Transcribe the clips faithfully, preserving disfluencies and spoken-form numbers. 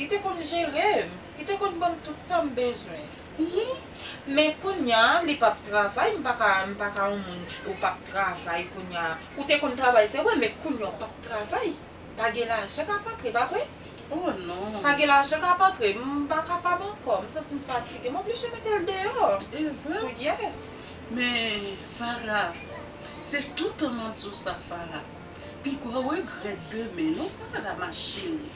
Li te konn jere m. Li te konn ban m tout sa m bezwen. Mhm. Men kounye a, li p ap travay, m pa ka, m pa ka yon moun, ou p ap travay kounye a. Ou te konn travay, se vre, men kounye a, ou p ap travay. Pa gen lajan k ap antre, pa vre? Oh non. Pa gen lajan k ap antre, m pa kapab ankò, m santi m fatige, m oblije mete l deyò. E vre? Yes. Men, Farah, se toutan m ap di w sa, Farah. Piga w regrèt demen, non, Farah, ma chérie.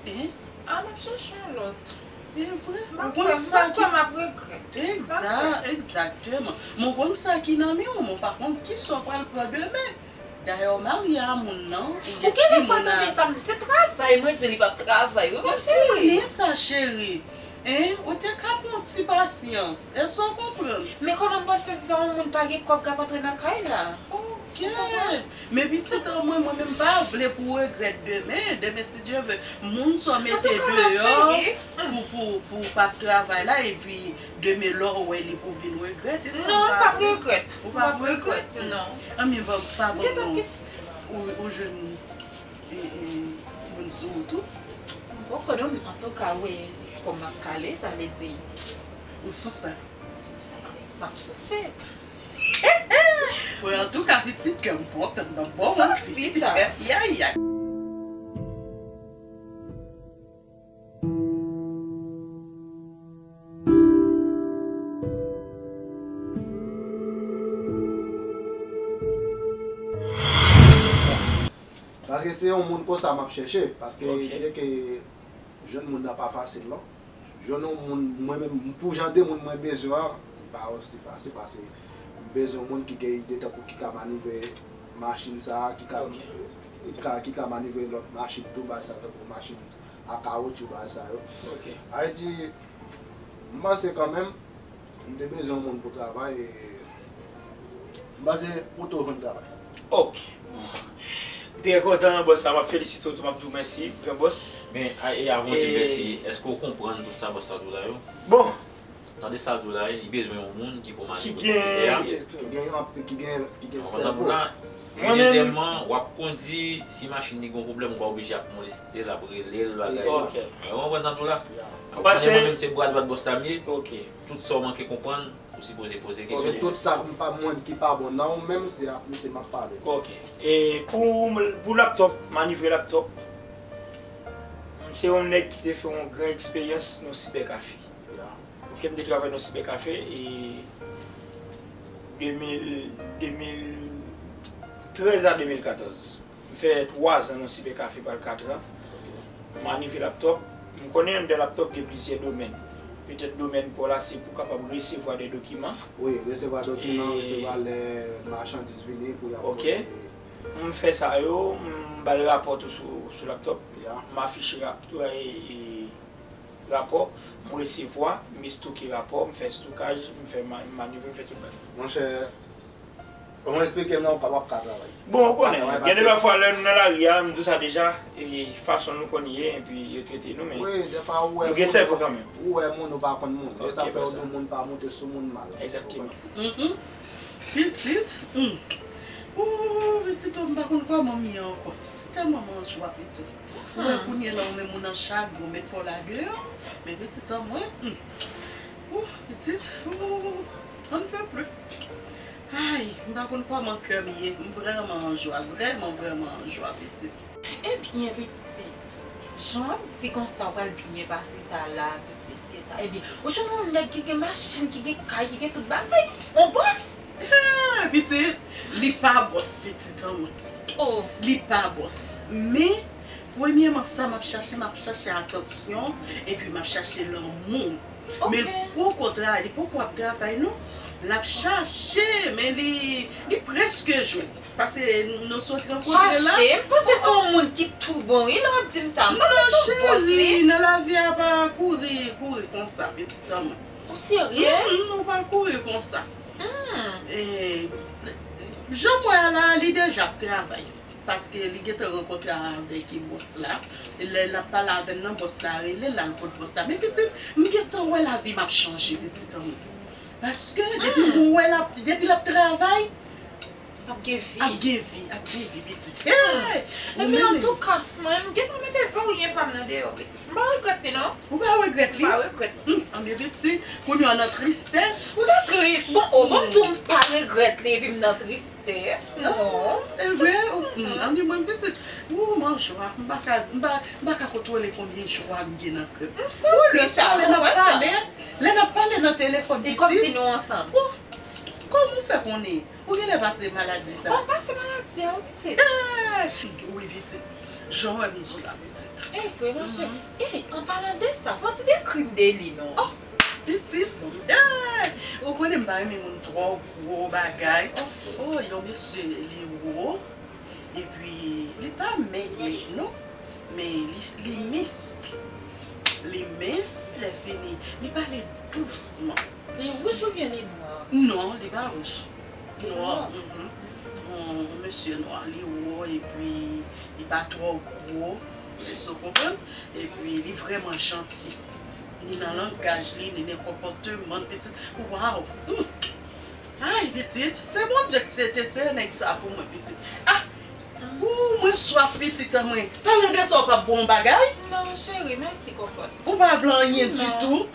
Hein? A, m ap chèche yon lòt. E vre? M ap kwè, m ap kwè m ap regrèt. Egza-, egzakteman. Men w konn sa ki nan men w, men w pa konn kisa w pral pran demen. Dayè, w marye a moun nan, ou gen timoun nan. Ou genlè pa tande sa, m di se travay, mwen di li p ap travay, wi, ma chérie. Ou konnen sa, cheri. Hein? Ou te ka pran yon ti pasyans. Èske w konprann? Men kòman m pral fè pou fè yon moun pa gen kòb k ap antre nan kay la? Ok. Men pitit an mwen, mwen menm pa vle pou w regrèt demen. Demen, si Dye vle, moun sa w mete deyò pou, pou, pou w pa t travay la, epi demen lè w wè li pou w vin regrèt, e sa m pa vle. Non, m p ap regrèt. Ou p ap regrèt? Non. Anben, bon, pa bon, non. Ou, ou jwenn, e, e, moun sou ou tou? M poko non, men antouka, wi, kòm m ap kale, sa vle di. Ou sou sa? M ap chèche. Bon, antouka, pitit, kè m kontan nan bon. Sa si sa. Ya, ya. Paske se yon moun konsa m ap chèche, paske byen ke jwenn moun nan pa fasil, non. Jwenn yon moun, mwen menm, pou jan de moun mwen bezwen an, li pa osi fasil, paske m bezwen yon moun ki gen ide tankou ki ka manivre machin sa a, ki ka, ki ka, ki ka manivre lòt machin tou, bagay sa, tankou machin a kawotchou, bagay sa yo. Sa vle di, m panse kanmenm, m te bezwen yon moun pou travay, e m panse ou tou jwenn travay. Ok. M trè kontan, bòs la, m ap felisite w tou, m ap di w mèsi, gran bòs. Men, a, e avan w di mèsi, èske w konprann tout sa bòs la di w la yo? Bon. Tande sa l di w la, li bezwen yon moun ki pou manevre kòmandè a. Ki gen, ki gen, ki gen sèvo. Mwen menm, dezyèmman, w ap kondi, si machin li gen yon pwoblèm, ou pa oblije ap moleste l, ap rele l, bagay. Ok. Ou konprann sa m di w la? Ou konnen mwen menm se bra dwat bòs la m ye. Ok. Tout sa w manke konprann, ou sipoze poze kesyon. Tout sa m pa, mwen ki pa bon nan ou menm, se ak misye m ap pale. Ok. E pou, pou laptòp, manivre laptòp, m se yon nèg ki te fè yon gran eksperyans nan sibèkafe. Ok, m te travay nan sibèkafe e de mil, de mil trèz a de mil katòz. M fè twa zan nan sibèkafe, pral kat an. M manivre laptòp. M konnen anndan laptòp gen plizyè domèn. Petèt domèn pa w la se pou w kapab resevwa de dokiman. Wi, resevwa dokiman, resevwa lè machandiz vini pou y ap voye. M fè sa yo, m ba l rapò tou sou, sou laptòp. M afiche rap-, e, e, rapò, m resevwa, m estoke rapò, m fè estokaj, m fè ma-, manevre, m fè tout bagay. Monchè, ou eksplike m nan, ou pa, w ap ka travay. Bon, ou konnen, gen de lòt fwa lè nou nan lari a, m di w sa deja, e fason nou konn ye, epi yo trete nou, men nou gen sèvo kanmenm. Ou wè moun, ou pa konn moun. E sa fè yo di moun pa monte sou moun mal. Egzakteman. Pitit, hmm. Ooh, pitit, oh, m pa konn kòman m ye ankò. Si tèlman m an jwa, pitit. Ou wè kounye a la, ou menm ou nan chagren, ou met pa w la deyò. Men pitit an mwen, hmm. Ooh, pitit, ooh, on ne peut plus. Ay, m pa konn kòman kè m ye. M vrèman an jwa, vrèman, vrèman an jwa, pitit. Ebyen, pitit, jan w ap di konsa, w pral byen pase sa la, avèk mesye sa. Ebyen, ou jwenn yon nèg ki gen machin, ki gen kay, ki gen tout bagay, yon bòs. Ah, pitit, li pa bòs, pitit an mwen. Oh. Li pa bòs. Men, premyèman, sa m ap chache, m ap chache atansyon, epi m ap chache lanmou. Ok. Men l poko tra-, li poko ap travay, non. L ap chache, men li, li prèske jwenn. Paske nou sot rankontre la. Chache? M panse se yon moun ki tou bon, wi, lè w ap di m sa. M panse se yon bòs, wi. Non, cheri, nan lavi a pa kouri, kouri konsa, pitit an mwen. Ou serye? Mm, mm, ou pa kouri konsa. Mm. E, jan m wè a la, li deja ap travay. Paske li gentan rankontre avèk bòs la. Lè l ap pale avè m nan, bòs la rele l, l al kot bòs la. Men pitit, m gentan wè lavi m ap chanje, pitit an mwen. Paske depi m wè l ap, depi l ap travay, Ap gen vi. Ap gen vi, ap gen vi, pitit. Hey! Ebyen, antouka, mwen, m gentan mete laurier pa m nan deyò, pitit. M pa regrèt li, non. Ou pa regrèt li? M pa regrèt li. Hmm, anben, pitit, kounye a nan tristès. M pa tris. Bon, o, bon, m di w, m pa regrèt li, epi m nan tristès, non. E vre? Ou, hmm, anben, mwen, pitit. Ou, m an jwa. M pa ka, m pa, m pa ka kontwole konbyen jwa m gen nan kè m. M santi sa, lè n ap pale, lè n ap pale nan telefòn, pitit. E kòmsi nou ansanm. Kòman w fè konnen? Ou genlè pase maladi sa? Mwen pase maladi a, wi, pitit. Eh, wi, pitit. Jan w wè m sou la, pitit. E vre, monchè. E, an palan de sa, fò w ti dekri m de li, non. Oh, pitit, bon. Eh, ou konnen m pa renmen moun twò gwo bagay. Oh, yon mesye, li wo. Epi, li pa mèg, mèg, non. Men li, li mens. Li mens, lè fini, li pale dousman. Li wouj oubyen li nwa? Non, li pa wouj. Li nwa. Nwa. Mhm. Yon, yon mesye nwa, li wo, epi li pa twò gwo. Èske w konprann? Epi li vrèman janti. Ni nan langaj li, ni nan konpòteman l, pitit. Waw! Hmm. Ay, pitit, se Bondye ki se te sere nèg sa pou mwen, pitit. Ah! Ou, mwen swaf, pitit an mwen. Palan de sa, ou p ap bon bagay? Non, cheri, mèsi, kòkòt. Ou pa vle anyen ditou?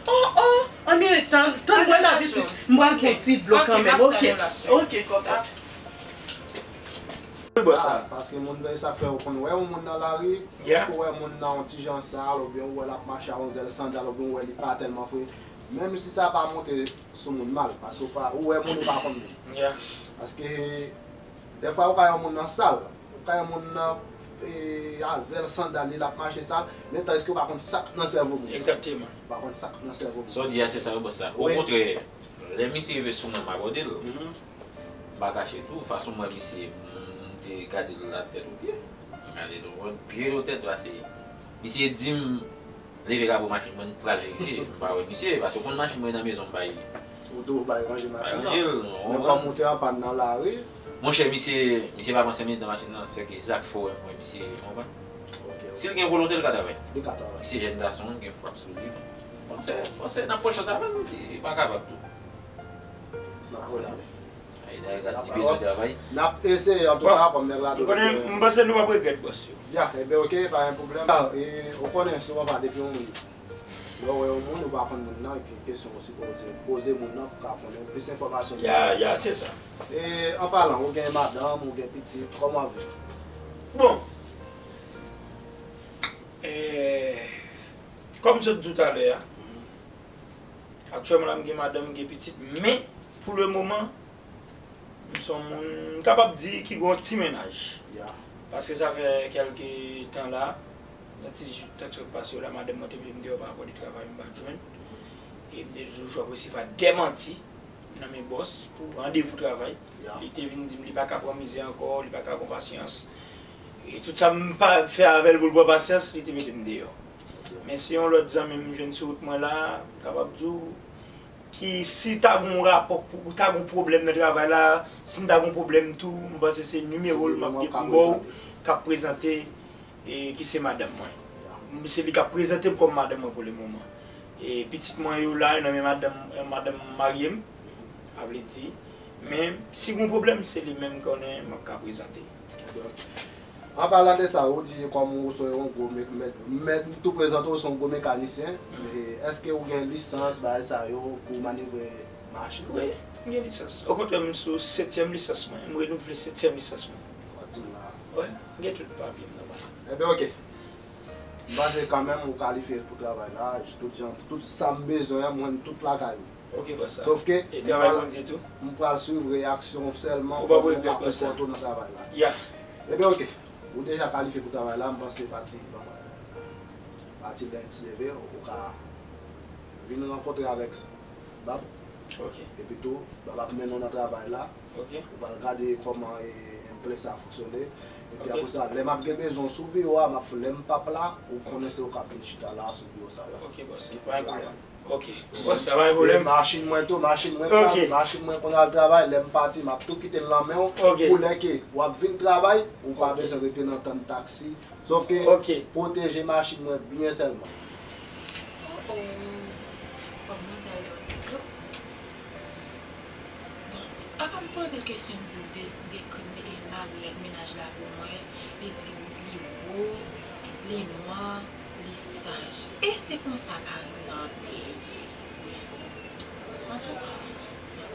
Oh, oh, anyen, tann, tann mwen la, pitit. M pral pran ti dlo kanmenm, ok? Ok, kòkòt. Wi, bòs. Ah, paske moun vle sa fè ou konn wè yon moun nan lari, èske ou wè moun nan yon ti jan sal, oubyen ou wè l ap mache a yon zèl sandal, oubyen ou wè li pa tèlman fre, menm si sa pa montre sou moun mal, paske ou pa, ou wè moun ou pa konn moun. Paske dèfwa ou ka wè yon moun nan sal, ou ka wè moun nan, e, a zèl sandal li, l ap mache sal, men tandiske ou pa konn sa k nan sèvo moun. Egzakteman. Ou pa konn sa k nan sèvo moun. Sa w di a, se sa, wi, bòs la. Okontrè, lè misye rive sou mwen, m abòde l. M pa kache tou, fason m wè misye, m, m te gade l la tèt o pye. M gade l, ou konprann, pye l o tèt, paske misye di m leve kapo machin mwen, m pral verifye. M pa wè misye, paske ou konn machin mwen nan mezon m bay. Ou tou bay ranje machin nan. Bay ranje l, ou konprann? Men kòm ou te anpàn nan lari. Monchè, misye, misye pa pran senk minit nan machin nan, sèke zak fè w wè m wè misye, ou konprann? Ok, ok. Si l gen volonte, l ka travay. Li ka travay. Misye jèn gason, gen frap sou li. Panse, panse n ap pran chans avè l, li pa kapab tou. N ap voye l ale. Ay, dayè, gad, li bezwen travay. N ap eseye, antouka, kòm nèg la. Ou konnen, m panse nou p ap regrèt, bòs yo. Ya, ebyen, ok, pa gen pwoblèm. E, ou konnen, souvan, pa depi yon moun, lè w wè yon moun, ou pa konn moun nan, gen kesyon ou sipoze poze moun nan pou ka konnen plis enfòmasyon. Ya, ya, se sa. E, an palan, ou gen madanm, ou gen pitit, kòman w ap viv? Bon. E, kòm m sot di w talè a, aktyèlman la, m gen madanm, m gen pitit, men, pou le moman, m se yon moun, m kapab di ki gen yon ti mennaj. Ya. Paske sa fè kèlke tan la, nan ti jou, tan k sot pase yo la, madanm mwen te mete m deyò pa rapò de travay, m pa t jwenn. E m te toujou ap resevwa dè manti nan men bòs pou randevou travay. Ya. Li te vin di m li pa ka pran mizè ankò, li pa ka pran pasyans. E tout sa m pa fè avè l pou l pran pasyans, li te mete m deyò. Ok. Men se yon lòt zanmi m jwenn sou wout mwen la, m kapab di w, ki si ta gen yon rapò, pou, ta gen yon pwoblèm nan travay la, si m ta gen yon pwoblèm tou, m panse se nimewo l m ap gen pou m ba w, k ap prezante, e ki se madanm mwen. Ya. M, se li k ap prezante m kòm madanm mwen pou le moman. E pitit mwen yo la, yo nan men madanm, madanm marye m, a vle di. Men, si gen yon pwoblèm, se li menm konnen m ap ka prezante. Donk, an palan de sa, ou di kòm ou se yon gwo me-, mèt, mèt, m tou prezante w se yon gwo mekanisyen, e èske ou gen lisans, bagay sa yo, pou w manevre machin? Wi, m gen lisans. Okontrè, m sou setyèm lisans mwen. M renouvle setyèm lisans mwen. W ap di m la. Wi, m gen tout papye m nòmal. Ebyen, ok. M panse kanmenm ou kalifye pou travay la, tout jan, tout sa m bezwen an, m jwenn tout lakay ou. Ok, bòs la. Sòf ke, e travay Bondye tou? M pral swiv reyaksyon w sèlman, kòman w ka konpòte w nan travay la. Ya. Ebyen, ok. Ou deja kalifye pou travay la, m panse pati, bon, euh, pati lendi, ebyen, ou ka vin rankontre avèk Bab. Ok. Epi tou, Bab ap mennen w nan travay la. Ok. Ou pral gade kòman, e, emplè sa a fonksyone. Epi apre sa, lè m ap gen bezwen w sou biwo a, m ap, lè m p ap la, ou konnen se ou k ap vin chita la sou biwo sa la. Ok, bòs, pa gen pwoblèm. Ok. Bon, sa pa gen pwoblèm. E machin mwen tou, machin mwen pa, machin mwen konn al travay, lè m pati, m ap tou kite l nan men w. Ok. Pou lè ke w ap vin travay, ou pa bezwen rete nan tann taksi. Sòf ke, ok, pwoteje machin mwen byen sèlman. Oh, oh. Bon, manzè al jwenn sa tou. Bon, ap M poze l kesyon, m di l de-, dekri m, e, mari ak mennaj la pou mwen. Li di m li wo, li nwa, li saj. E se konsa mari m nan te ye. Antouka,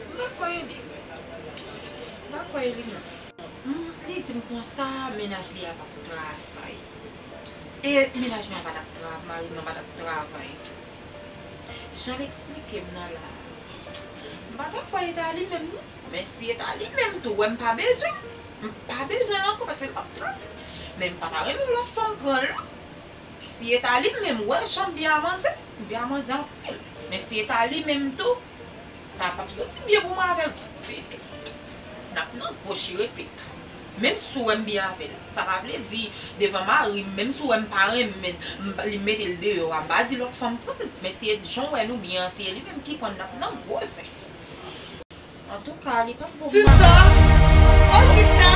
m pa kwè li. M pa kwè li non. M, li di m konsa, mennaj li a p ap travay. E mennaj mwen pa t ap tra-, mari m nan pa t ap travay. Jan l eksplike m nan la, m pa ta kwè e ta li menm non. Men si e ta li menm tou, wè m pa bezwen l. M pa bezwen l ankò paske l p ap travay. Men m pa ta renmen yon lòt fanm pran l non. Si e ta li menm, wè jan m byen a manzè, m byen a manzè anpil. Men si e ta li menm tou, sa p ap soti byen pou mwen avè l ditou. N ap nan gwo chire pit. Menm si w wè m byen avè l, sa pa vle di devan mari m, menm si w wè m pa renmen l, m, li mete l deyò a, m pa di lòt fanm pran l. Men si e jan w wè nou byen an, si e li menm ki pran l, n ap nan gwo zen. Antouka, li p ap bon. Sista! Oh, sista!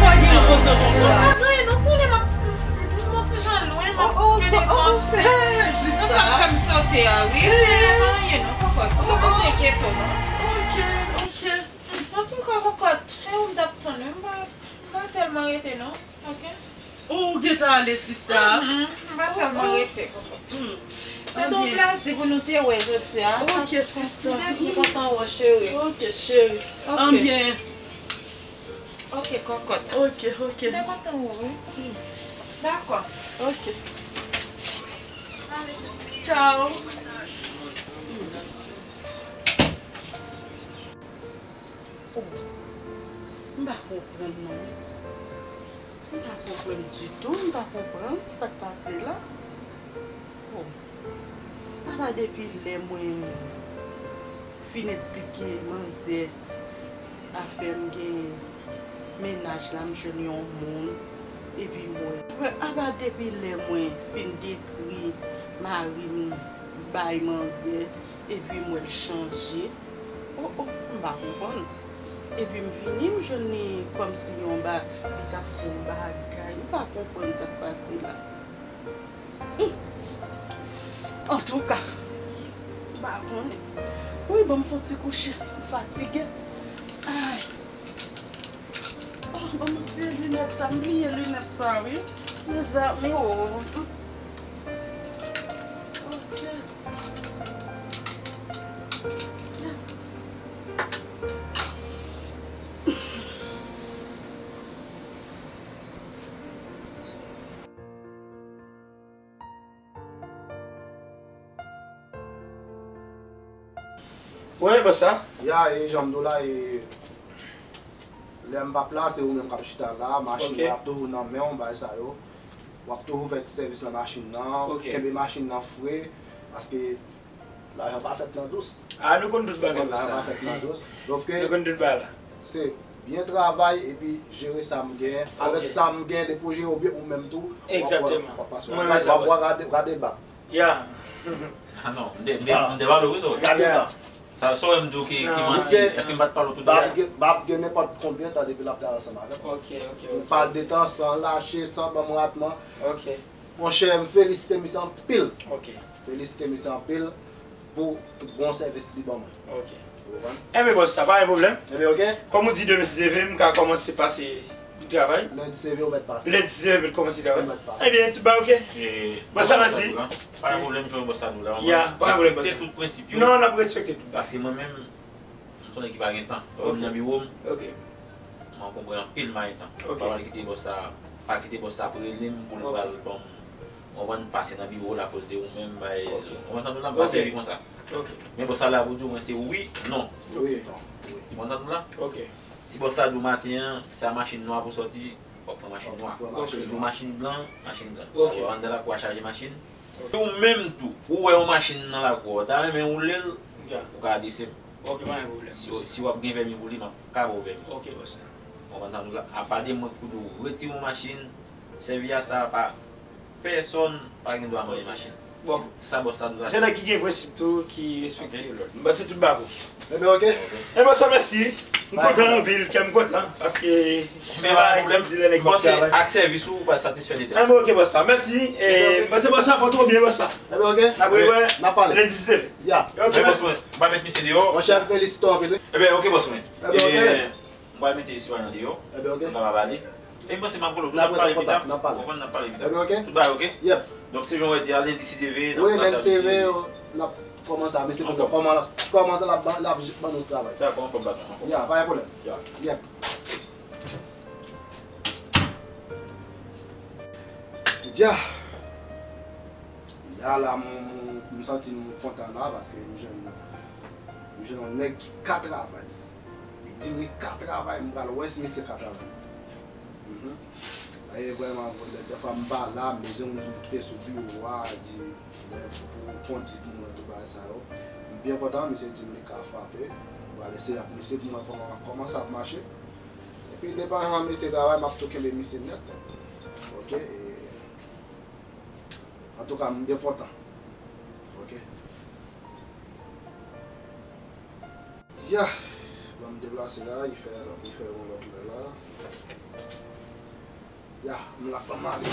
Sa gen kontan konsa? Non, pa gen anyen, non, konnen m ap, m, m, m, yon ti jan lwen, m ap fè depanse. Non, sa fè m sote a, wi. Men pa anyen, non, kòkòt. Ou pa bezwen enkyete w, non. Ok, ok. Antouka, kòkòt, e ou m t ap tann, wi. M pa, m pa tèlman rete, non. Ok. Ou gentan ale, sista? Mhm, m pa tèlman rete, kòkòt. Se te yon plezi pou nou te wè jodi a. Ok, sista. M te byen kontan wè w, cheri. Ok, cheri. Ok. Anbyen. Ok, kòkòt. Ok, ok. M te kontan wè w, wi. Dakò. Ok. Ale, tchao. Oh, m pa konprann non. M pa konprann ditou, m pa konprann sa k pase la. Oh, apa depi lè mwen fin eksplike manzè afè m gen mennaj la, m jwenn yon moun, epi mwen. Apa depi lè mwen fin dekri mari m bay manzè, epi m wè l chanje. Oh, oh, m pa konprann. Epi m vini, m jwenn li kòmsi yon ba-, li t ap fè yon bagay. M pa konprann sa k pase la. Hmm. Antouka, m pa konnen. Wi, ban m fè yon ti kouche. M fatige. Ay. Oh, ban m ti linèt sa, m bliye linèt sa, wi. Mezanmi, oh. Ok. Wi, bòs la. Ya, e jan m di w la, e lè m p ap la, se ou menm k ap chita la, machin nan ap toujou nan men w, bagay sa yo. W ap toujou fè ti sèvis nan machin nan, kenbe machin nan fre, paske lajan pa fèt nan dous. A, nou konn tout bagay sa. Lajan pa fèt nan dous. Donk, nou konn tout bagay la. Se byen travay epi jere sa m gen. Avèk sa m gen, depi w jere w byen ou menm tou, w ap wè, w ap pase. W ap wè gade, gade bab. Ya. Ah non, m de, m de, m de pale w wi, Zoe. Gade bab. Sa, sa w wè m di w ki, ki manti? Èske m pa t pale w tout bagay? Bab gen, bab gen nenpòt konbyen tan depi l ap travay ansanm avè m. Ok, ok, ok. Ou pale de tan san lache, san ban m ratman. Ok. Monchè, m felisite misye anpil. Ok. Felisite misye anpil pou tout bon sèvis li ban mwen. Ok. Ou konprann? Enben, bòs, sa pa gen pwoblèm. Enben, ok. Kòm ou di, demen si Dye vle, m ka kòmanse pase pou travay. Lendi si Dye vle, ou mèt pase. Lendi si Dye vle, m mèt kòmanse travay. Ou mèt pase. Enben, tout bagay ok. Bòs la, mèsi. Pa gen pwoblèm, jan bòs la di w la. Ya, pa gen pwoblèm, bòs la. Respekte tout prensip yo. Non, n ap respekte tout. Paske mwen menm, m se yon nèg ki pa gen tan. Lè m nan biwo m, ok, mwen konprann anpil marentan. Ok. Pa pral kite bòs la, pa kite bòs la ap rele m pou l pral ban m, ou konprann, pase nan biwo l akoz de ou menm, bay, ou konprann sa m di w la, m pa sèvi konsa. Ok. Men bòs la la pou di w mwen se wi, non. Wi, non, wi. Ou konprann sa m di w la? Ok. Si bòs la di w maten an, se a machin nwa pou sòti, w ap pran machin nwa. W ap pran machin nwa. Li di w machin blan, machin blan. Ok. Ou anndan lakou a chaje machin. Ok. Ou menm tou, ou wè yon machin nan lakou a, ou ta renmen woule l, ou ka adrese m. Ok, pa gen pwoblèm. Si, si w ap gen pèmi pou li, m ap ka ba w pèmi. Ok, bòs la. Ou konprann sa m di w la? Apa de mwen k pou di w retire yon machin, sèvi a sa, pa, pèsonn pa gen dwa manje machin. Bon. Sa bòs la di w la. Se nèg ki gen prensip tou, ki respekte lòd. M panse tout bagay ok. Enben, ok. Enben, bòs la, mèsi. M kontan anpil, kè m kontan, paske se pa yon pwoblèm. M panse ak sèvis ou, ou pral satisfè de tèt. Enben, oke, bòs la. Mèsi. E, mèsi, bòs la, fò twò byen, bòs la. Enben, oke. N ap rewè. N ap pale. Lendi si T V. Ya. Oke, bòs mwen. M pral met misye deyò. Monchè, m felisite w anpil, wi. Enben, oke, bòs mwen. Enben, oke. M pral mete sitwayen an deyò. Enben, oke. N ap pale. E m panse m ap gade w tou, n ap pale pita. N ap pale. Ou konprann, n ap pale pita. Enben, oke. Tout bagay oke? Yep. Donk, se jan w wè di a, lendi si T V, n ap pran sa misye. Wi, lendi si T V, n ap kòmanse a, mesye, pou kòman l ap, kòman l ap, l ap jwenn ban nou travay. Dakò, anfòm, patwon, anfòm. Ya, pa gen pwoblèm. Ya. Yep. Ya. Ya la, m, m, m santi m kontan la, paske m jwenn, m jwenn yon nèg ki ka travay. Li di m li ka travay, m pral wè si misye ka travay. Mhm. E vrèman, lè dèfwa m pa la, m bezwen moun ki te sou biwo a, di, lè pou kondit mwen, tout bagay sa yo. M byen kontan, misye di m li ka frape. M pral eseye ak misye pou m wè kòman, kòman sa ap mache. Epi, depandan misye travay, m ap tou kenbe misye nèt, nèt. Oke, e, antouka, m byen kontan. Oke. Ya, ban m deplase la, li fè, li fè yon lòt lè la. Ya, m la, ban m ale.